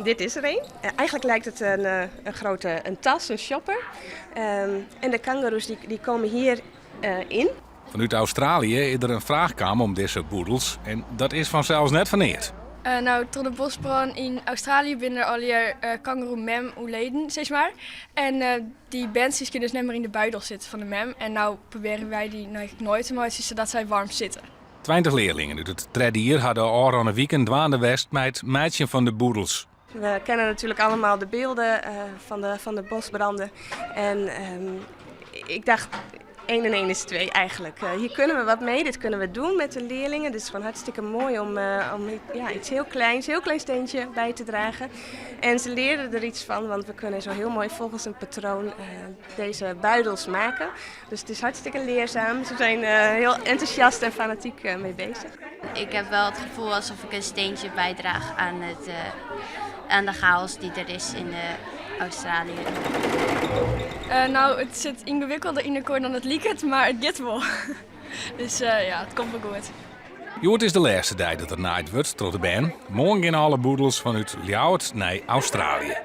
Dit is er een. Eigenlijk lijkt het een grote een tas, een shopper. En de kangoeroes die komen hier in. Fanút Australië is der in fraach kaam om dizze bûdels en dat is fansels net foar neat. No, troch de boskbrân yn Australië binne der allegear kangoeroe-mem oerleden, sis mar. En dy berntsjes kinne dus net mear yn de buidel sitte fan de mem. En no probearje wy dy nei te meitsjen sadat sy waarm sitte. 20 learlingen út it tredde jier ha de ôfrûne wiken dwaande west mei it meitsjen fan de bûdels. We kennen natuurlijk allemaal de beelden van de bosbranden. En ik dacht, 1 en 1 is 2 eigenlijk. Hier kunnen we wat mee, dit kunnen we doen met de leerlingen. Het is gewoon hartstikke mooi om, ja, iets heel kleins, heel klein steentje bij te dragen. En ze leren er iets van, want we kunnen zo heel mooi volgens een patroon deze buidels maken. Dus het is hartstikke leerzaam. Ze zijn heel enthousiast en fanatiek mee bezig. Ik heb wel het gevoel alsof ik een steentje bijdraag aan de chaos die er is in Australië. No, it sit yngewikkelder yn elkoar dan it liket, mar it giet wol. Dus ja, it komt wol goed. Hjoed is de lêste dei dat der naaid wurdt troch de bern. Moarn gean alle bûdels fanút Ljouwert nei Australië.